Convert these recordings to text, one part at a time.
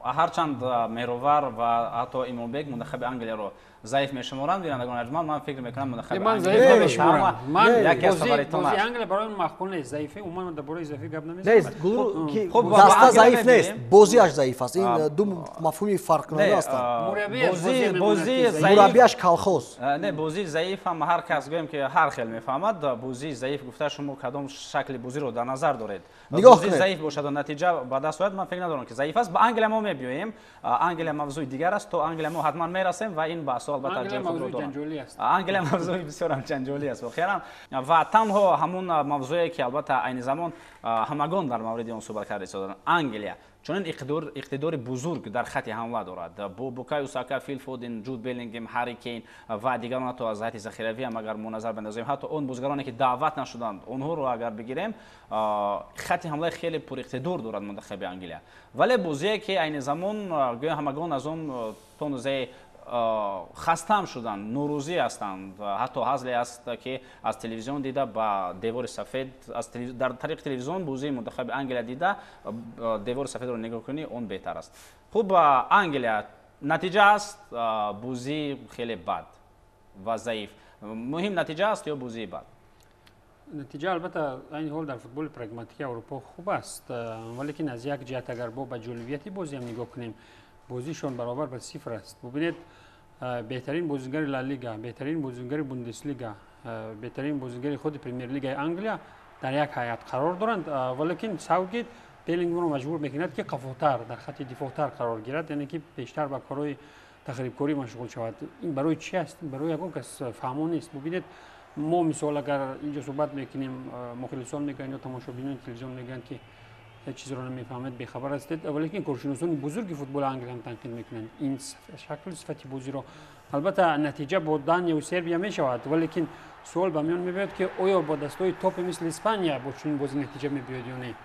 Ҳарчанд Меҳровар ва ҳатто Имомбек мунтахаби Англияро заиф мешуморанд, бинандагони арҷманд, ман фикр мекунам мунтахаби Ман заиф намешуморам. Ман яке аз фаворитон бозии аст. Англия барои ман маъқул нест. Заифе умуман дар бораи заифӣ гап нест. намезанам. Хуб, даста ба заиф Англия нест, мебинем. Бозиаш заиф аст. Ин ду мафҳуми фарқкунанда ҳастанд. Мураббиаш бозӣ бозӣ мемонад бозии ки заиф. заиф. Мураббиаш колхоз. Не, бозии заиф ҳам ҳар кас гӯем ки ҳар хел мефаҳмад. Бозии заиф гуфта, шумо кадом шакли бозиро дар назар доред? Нигоҳ бозии кунед. Заиф бошаду натиҷа ба даст ояд, ман фикр надорам ки заиф аст. Ба Англия мо мебиёем. Англия мавзӯи дигар аст, то Англия мо ҳатман мерасем ва ин баҳсҳо албатта Англия ҷои худро мавзӯи доранд. ҷанҷолӣ аст. Англия мавзӯи бисёрам ҷанҷолӣ аст воқеан, ва танҳо ҳамун мавзӯе ки албатта айни замон ҳамагон дар мавриди он суҳбат карда истоданд. Англия чунин иқтидори бузург дар хати ҳамла дорад бо Букаю Сака, Фил Фоден, Ҷуд Беллингем, Ҳарри Кейн ва дигарон. Ҳатто аз ҳайати захиравӣ ҳам агар мо назар бандозем, ҳатто он бозигароне ки даъват нашуданд, онҳоро агар бигирем, хати ҳамлаи хеле пуриқтидор дорад мунтахаби Англия. Вале бозие ки айни замон гӯё ҳамагон аз он то андозае хастаам шуданд, норӯзӣ ҳастанд, ҳатто ҳазле аст ки аз телевизион дида ба девори сафед, дар тариқи телевизион бозии мунтахаби Англия дида девори сафедро нигоҳ кунӣ, он беҳтар аст. Хуб, Англия натиҷа аст, бозӣ хеле бад ва заиф. Муҳим натиҷа аст ё бозии бад? Натиҷа албатта айни ҳол дар футболи прагматикии Аврупо хуб аст, валекин аз як ҷиҳат агар бо ба ҷолибияти бозиам нигоҳ кунем, бозишон баробар ба сифр аст. Бубинед, беҳтарин бозигари Ла Лига, беҳтарин бозигари Бундеслига, беҳтарин бозигари худи Премер-лигаи Англия дар як ҳайат қарор доранд, валекин Саутгейт Беллингемро маҷбур мекунад, ки қафотар, дар хати дифоътар қарор гирад, яъне ки бештар ба корҳои тахрибкорӣ машғул шавад. Ин барои чи аст? Барои ягон кас фаҳмо нест. Бубинед, мо мисол агар инҷо суҳбат мекунем, мухлисон мегӯянд ё тамошобинони телевизион мегӯянд, ки ҳеҷ чизро намефаҳмед, бехабар ҳастед, валекин коршиносони бузурги футболи Англия ҳам танқид мекунанд ин шаклу сифати бозиро. Албатта натиҷа бо Данияву Сербия мешавад, валекин суол ба миён мебиёяд, ки оё бо дастҳои топи мисли Испания бо чунин бозӣ натиҷа мебиёяд ё не.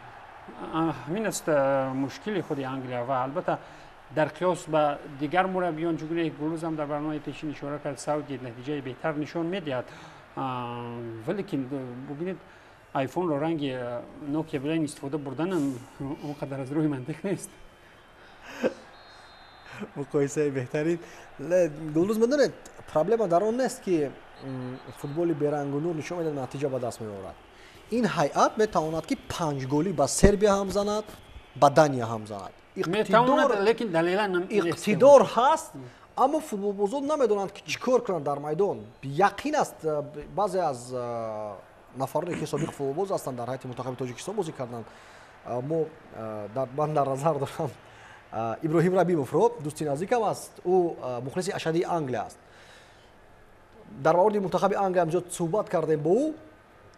Ҳамин аст мушкили худи Англия. Ва албатта дар қиёс ба дигар мураббиён, чугуне Гулрӯзам дар барномаи пешин ишора кард, Саутгейт натиҷаи беҳтар нишон медиҳад, валекин бубинед, Айфонро ранги Nokia Блайн истифода бурданам он қадар аз рӯи мантиқ нест. Муқоисаи беҳтарин. Гулрӯз, медонед, проблема дар он нест, ки футболи берангу нур нишон медиҳад, натиҷа ба даст меорад. Ин ҳайат метавонад, ки панҷголӣ ба Сербия ҳам занад, ба Дания ҳам занад. Метавонад, лекин далела Иқтидор ҳаст, аммо футболбозон намедонанд, ки чӣ кор кунанд дар майдон. Яқин аст, баъзе аз нафароне ки собиқ футболбоз ҳастанд, дар ҳайати мунтахаби Тоҷикистон бозӣ карданд, мо ман дар назар дорам Иброҳим Рабимовро, дӯсти наздикам аст, ӯ мухлиси ашадии Англия аст. Дар мавриди мунтахаби Англия ҳам зиёд суҳбат кардем бо ӯ.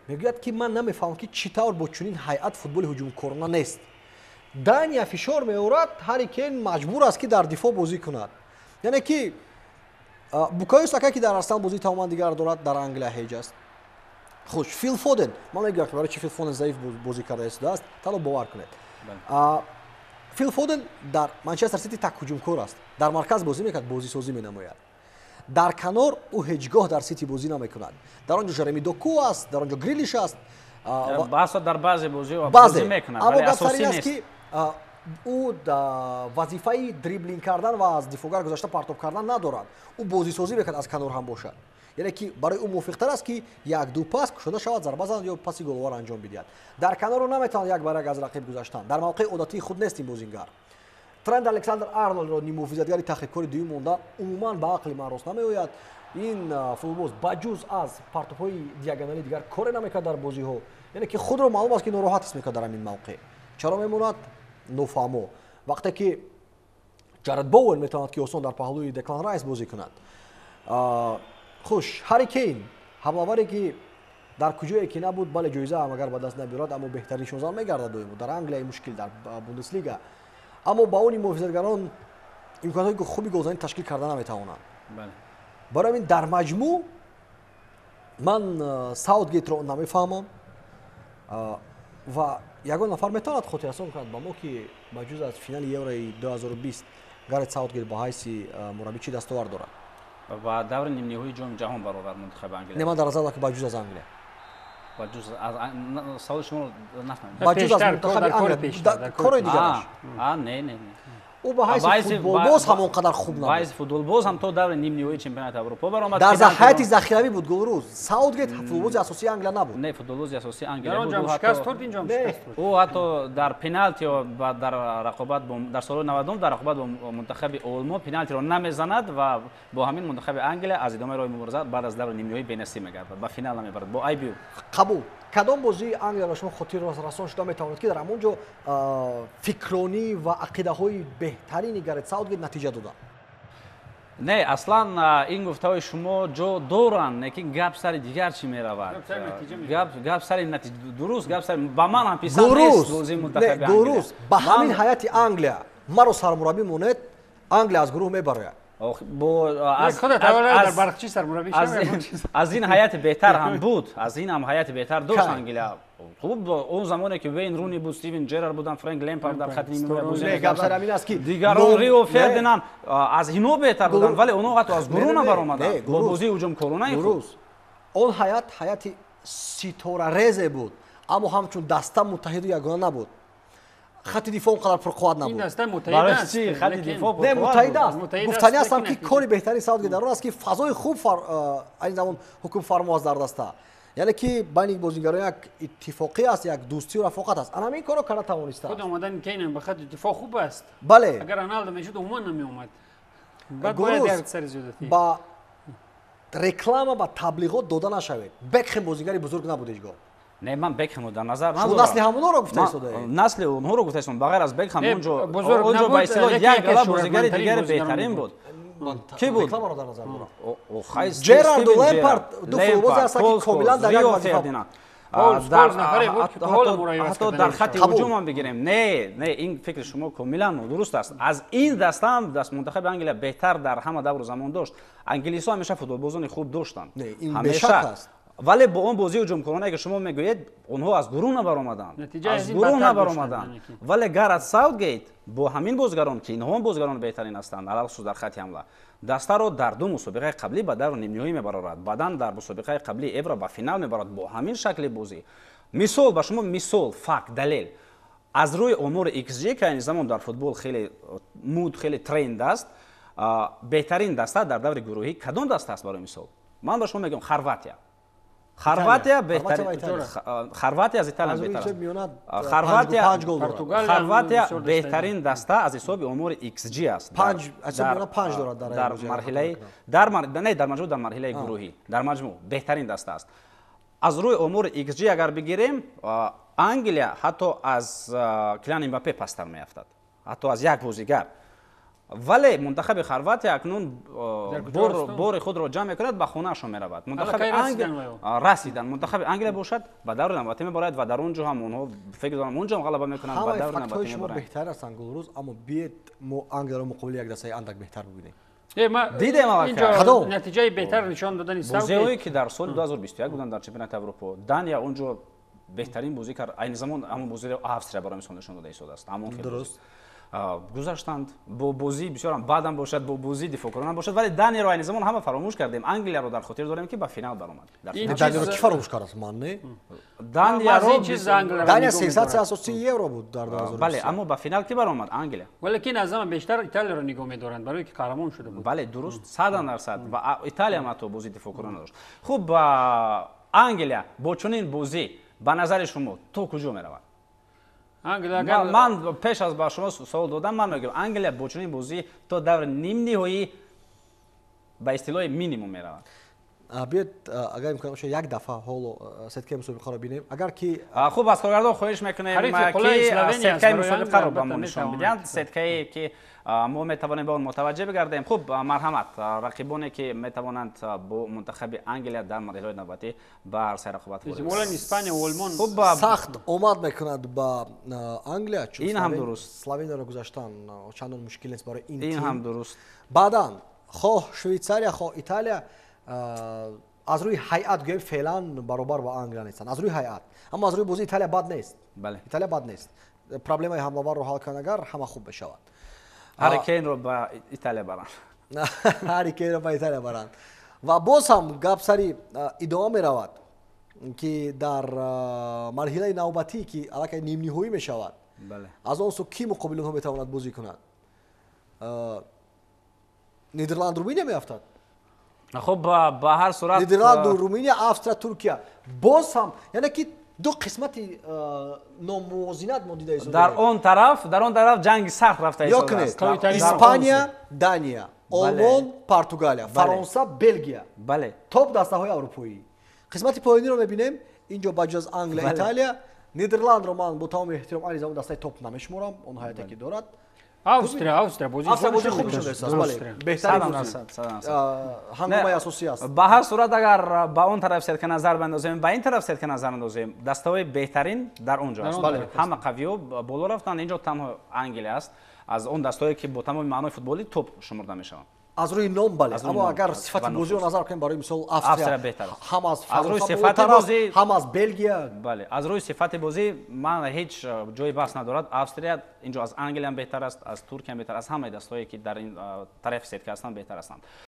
Мегӯяд, ки ман намефаҳмам, ки чӣ тавр бо чунин ҳайат футболи ҳуҷумкорона нест. Дания фишор меорад, Ҳарри Кейн маҷбур аст, ки дар дифоъ бозӣ кунад. Яъне ки Букаю Сака, ки дар Арсенал бозии тамоман дигар дорад, дар Англия ҳеҷ аст. Хуш, Фил Фоден, ман мегӯям, ки барои чи Фил Фоден заиф бозӣ карда истодааст, танҳо бовар кунед. Фил Фоден дар Манчестер Сити так ҳуҷумкор аст, дар марказ бозӣ мекунад, бозисозӣ менамояд. Дар канор ӯ ҳеҷ гоҳ дар Сити бозӣ намекунад. Дар он ҷо Жереми Доку аст, дар он ҷо Грилиш аст. Баъзо дар баъзе бозиҳо бозӣ мекунад, аммо вале гап сар асосӣ ин аст, нест. ки ӯ вазифаи дриблинг кардан ва аз дифоъгар гузашта партоб кардан надорад. Ӯ бозисозӣ мекунад, аз канор ҳам бошад. Яъне ки барои ӯ мувофиқтар аст, ки як-ду пас кушода шавад, зарба занад ё паси головар анҷом бидиҳад. Дар канорро наметавонад як бар як аз рақиб гузаштан, дар мавқеи одатии худ нест ин бозингар. Тренд Александр Арнолдро ниммуҳофизатгари тахрибкори дуюм мондан умуман ба ақли ман рост намеояд. Ин футболбоз ба ҷуз аз партобҳои диагоналӣ дигар коре намекард дар бозиҳо. Яъне ки худро маълум аст, ки нороҳат ҳис мекард дар ҳамин мавқеъ. Чаро мемонад, нофаҳмо, вақте ки Ҷаред Боуэн метавонад, ки осон дар паҳлӯи Деклан Райс бозӣ кунад. Хуш, Ҳарри Кейн, ҳамлаваре ки дар куҷое ки набуд, бале, ҷоиза ҳам агар ба даст набиёрад, аммо беҳтарин шонзан мегардад доимо дар Англия, мушкил дар Бундеслига, аммо ба он муҳофизатгарон имкониятҳои хуби голзанӣ ташкил карда наметавонанд. Барои ҳамин дар маҷмӯъ ман Саутгейтро намефаҳмам. Ва ягон нафар метавонад хотиррасон кунад ба мо, ки ба ҷуз аз финали Еврои 2020 Гарет Саутгейт ба ҳайси мураббӣ чӣ дастовард дорад? Ва даври нимниҳоии Ҷоми Ҷаҳон баровард мунтахаби Англия. Не, ман дар назар дорам, ки ба ҷуз аз Англия. Ба ҷуз аз саволи шуморо нафаҳмидам. Ба ҷуз аз Пештар, мунтахаби дар кори Англия, пештар, дар кори кори дигараш. А, не, не, не. Ӯ ба ҳайси футболбоз ҳамон қадар хуб набуд. Ба ҳайси футболбоз ҳам то даври нимниҳоии чемпионати Аврупо баромад. Дар ҳайати захиравӣ буд Гулрӯз. Саутгейт футболбози асосии Англия набуд. Не, футболбози асосии Англия буд. Ӯ ҳатто дар пеналти дар рақобат дар солҳои 90 дар рақобат бо мунтахаби Олмон пеналтиро намезанад ва бо ҳамин мунтахаби Англия аз идомаи роҳи мубориза баъд аз даври нимниҳоӣ бенасиб мегардад, ба финал намебарад бо айби ӯ. Қабул. Кадом бозии Англияро шумо хотиррасон шуда метавонед, ки дар ҳамон ҷо фикронӣ ва ақидаҳои беҳтарини Гарет Саутгейт натиҷа доданд? Не, аслан ин гуфтаҳои шумо ҷо доранд, лекин гап сари дигар чӣ меравад? Гап сари натиҷа. Дуруст, гап сари ба ман ҳам писанд нест бозии мунтахаби Англия. Дуруст, ба ҳамин ҳайати Англия маро сармураббӣ монед, Англия аз гурӯҳ мебарояд. Аз ин ҳайати беҳтар ҳам буд, аз ин ҳам ҳайати беҳтар дошт Англия. Хуб, он замоне ки Вейн Руни буд, Стивен Джерард буданд, Фрэнк Лемпард дар хати нимаи бозӣ мекарданд, дигарон Рио Фердинанд аз инҳо беҳтар буданд, вале онҳо ҳатто аз гурӯҳ набаромаданд бо бозии ҳуҷумкоронаи худ. Он ҳаят ҳаяти ситорарезе буд, аммо ҳамчун даста муттаҳиду ягона набуд. Хати дифоъ он қадар пурқувват набуд. Не, муттаҳид аст. Гуфтанӣ ҳастам, ки кори беҳтарини Саутгейт дар он аст, ки фазои хуб айни замон ҳукмфармо аст дар даста. Яъне ки байни бозигарон як иттифоқӣ аст, як дӯстию рафоқат аст. Ана ҳамин корро карда тавонистааст. Худ омадани Кейн ба хати дифоъ хуб аст. Бале. Агар Роналдо мешуд, умуман намеомад. Гулрӯз, ба реклама, ба таблиғот дода нашавед. Бекхем бозигари бузург набуд ҳеҷ гоҳ. Не, ман Бекхемро дар назар надорам. Насли ҳамонҳоро гуфта истодаед. Насли онҳоро гуфта истодам. Ба ғайр аз Бекхем онҷо ба истилоҳ як гала бозигари дигари беҳтарин буд. Ки буд? Рекламаро дар назар дорам. Джерарду Лемпард ду футболбозе ҳастанд, ки комилан дар як вазифа. Ҳатто дар хати ҳуҷумам бигирем. Не, не, ин фикри шумо комилан нодуруст аст. Аз ин даста ҳам даст мунтахаби Англия беҳтар дар ҳама давру замон дошт. Англисҳо ҳамеша футболбозони хуб доштанд. Ҳамеша. Вале бо он бозии ҳуҷумкоронае, ки шумо мегӯед, онҳо аз гурӯҳ набаромаданд. Аз гурӯҳ набаромаданд. Вале Гарет Саутгейт бо ҳамин бозигарон, ки инҳо бозигарони беҳтарин ҳастанд, алалхусус дар хати ҳамла, дастаро дар ду мусобиқаи қаблӣ ба даври нимниҳоӣ мебарорад. Баъдан дар мусобиқаи қаблии Евро ба финал мебарад бо ҳамин шакли бозӣ. Мисол ба шумо, мисол, факт, далел. Аз рӯи омори XG, ки айни замон дар футбол хеле муд, хеле тренд аст, беҳтарин даста дар даври гурӯҳӣ кадом даста аст барои мисол? Ман ба шумо мегӯям Хорватия. Хорватия беҳтарин, Хорватия аз Италия беҳтар аст. Хорватия беҳтарин даста аз ҳисоби омори XG аст. Дар марҳилаи дар не, дар маҷмӯъ, дар марҳилаи гурӯҳӣ, дар маҷмӯъ беҳтарин даста аст. Аз рӯи омори XG агар бигирем, Англия ҳатто аз Килиан Мбаппе пасттар меафтад, ҳатто аз як бозигар. Вале мунтахаби Хорватия акнун бори худро ҷамъ мекунад, ба хонаашон меравад. Мунтахаби Англия расиданд. Мунтахаби Англия бошад ба даври навбатӣ мебарад ва дар он ҷо ҳам онҳо фикр дорам он ҷо ҳам ғалаба мекунанд, ба даври навбатӣ шумо мебаранд. Беҳтар ҳастанд Гулрӯз, аммо биед мо Англияро муқобили як дастаи андак беҳтар бибинем. Дидем аллакай. Натиҷаи беҳтар нишон додани Саутгейт. Бозиҳое ки дар соли 2021 буданд дар чемпионати Аврупо, Дания он ҷо беҳтарин бозӣ кард. Айни замон ҳамон бозиро Австрия барои мисол нишон дода истодааст. Ҳамон дуруст. Гузаштанд бо бозӣ бисёрам бадам бошад, бо бозии дифоъкорона бошад, вале Данияро айни замон ҳама фаромӯш кардем. Англияро дар хотир дорем, ки ба финал баромад. Данияро ки фаромӯш кард? Ман не. Данияро Дания сенсатсияи асосии Евро буд дар 2020. Бале, аммо ба финал ки баромад? Англия. Валекин аз ҳама бештар Италияро нигоҳ медоранд, барои ки қаҳрамон шуда буд. Бале, дуруст, 100%. Ва Италия ҳам ҳатто бозии дифоъкорона дошт. Хуб, Англия бо чунин бозӣ ба назари шумо то куҷо меравад? Ман пеш аз ба шумо савол додам, ман мегӯям Англия бо чунин бозӣ то даври нимниҳоӣ ба истилоҳи минимум меравад. Биёед, агар имкон бошад, як дафъа ҳоло сеткаи мусобиқаро бинем. Агар ки хуб, аз коргардон хоҳиш мекунем, ки сеткаи мусобиқаро ба мо нишон бидиҳанд, сеткае ки мо метавонем ба он мутаваҷҷеҳ бигардем. Хуб, марҳамат, рақибоне ки метавонанд бо мунтахаби Англия дар марҳилаҳои навбатӣ ба арсаи рақобат ворид. Эҳтимолан Испания ва Олмон сахт омад мекунад ба Англия, чун ин ҳам дуруст. Словенияро гузаштан чандон мушкил нест барои ин тим. Ин ҳам дуруст. Баъдан хоҳ Швейтсария, хоҳ Италия аз рӯи ҳайат гӯем феълан баробар ба Англия нестанд. Аз рӯи ҳайат. Аммо аз рӯи бозӣ Италия бад нест. Италия бад нест. Проблемаи ҳамлаварро ҳал кунад агар, ҳама хуб мешавад. Ҳарри Кейнро ба Италия баранд. Ҳарри Кейнро ба Италия баранд. Ва боз ҳам гап сари идома меравад, ки дар марҳилаи навбатӣ, ки аллакай нимниҳоӣ мешавад, аз он сӯ ки муқобили онҳо метавонад бозӣ кунад? Нидерланд, Руминия меафтад. Хуб, ба ҳар сурат, Нидерланду, Руминия, Австрия, Туркия. Боз ҳам, яъне ки ду қисмати номувозинат мо дида. Дар он тараф ҷанги сахт рафта. Ё кунед, Испания, Дания, Олмон, Португалия, Фаронса, Белгия. Топ дастаҳои аврупоӣ. Қисмати поёниро мебинем, инҷо ба ҷуз Англия, Италия, Нидерландро ман бо тамоми эҳтиром айни замон дастаи топ намешуморам, он ҳайате ки дорад. Австрия бозӣ Австрия бозии хуб нишон додааст, бале, беҳтарин ҳангомаи асосӣ аст. Ба ҳар сурат, агар ба он тараф сетка назар бандозем, ба ин тараф сетка назар андозем, дастаҳои беҳтарин дар он ҷо аст. Ҳама қавиҳо боло рафтанд. Инҷо танҳо Англия аст аз он дастаҳое, ки бо тамоми маънои футболӣ топ шумурда мешаванд. Аз рӯи ном, бале, аммо агар сифати бозиро назар кунем, барои мисол, Австрия беҳтар аст. Ҳам аз Аз рӯи сифати бозӣ, ҳам аз Белгия. Бале, аз рӯи сифати бозӣ ман ҳеҷ ҷои баҳс надорад. Австрия инҷо аз Англия беҳтар аст, аз Туркия беҳтар, аз ҳамаи дастҳое, ки дар ин тарафи сетка ҳастанд, беҳтар ҳастанд.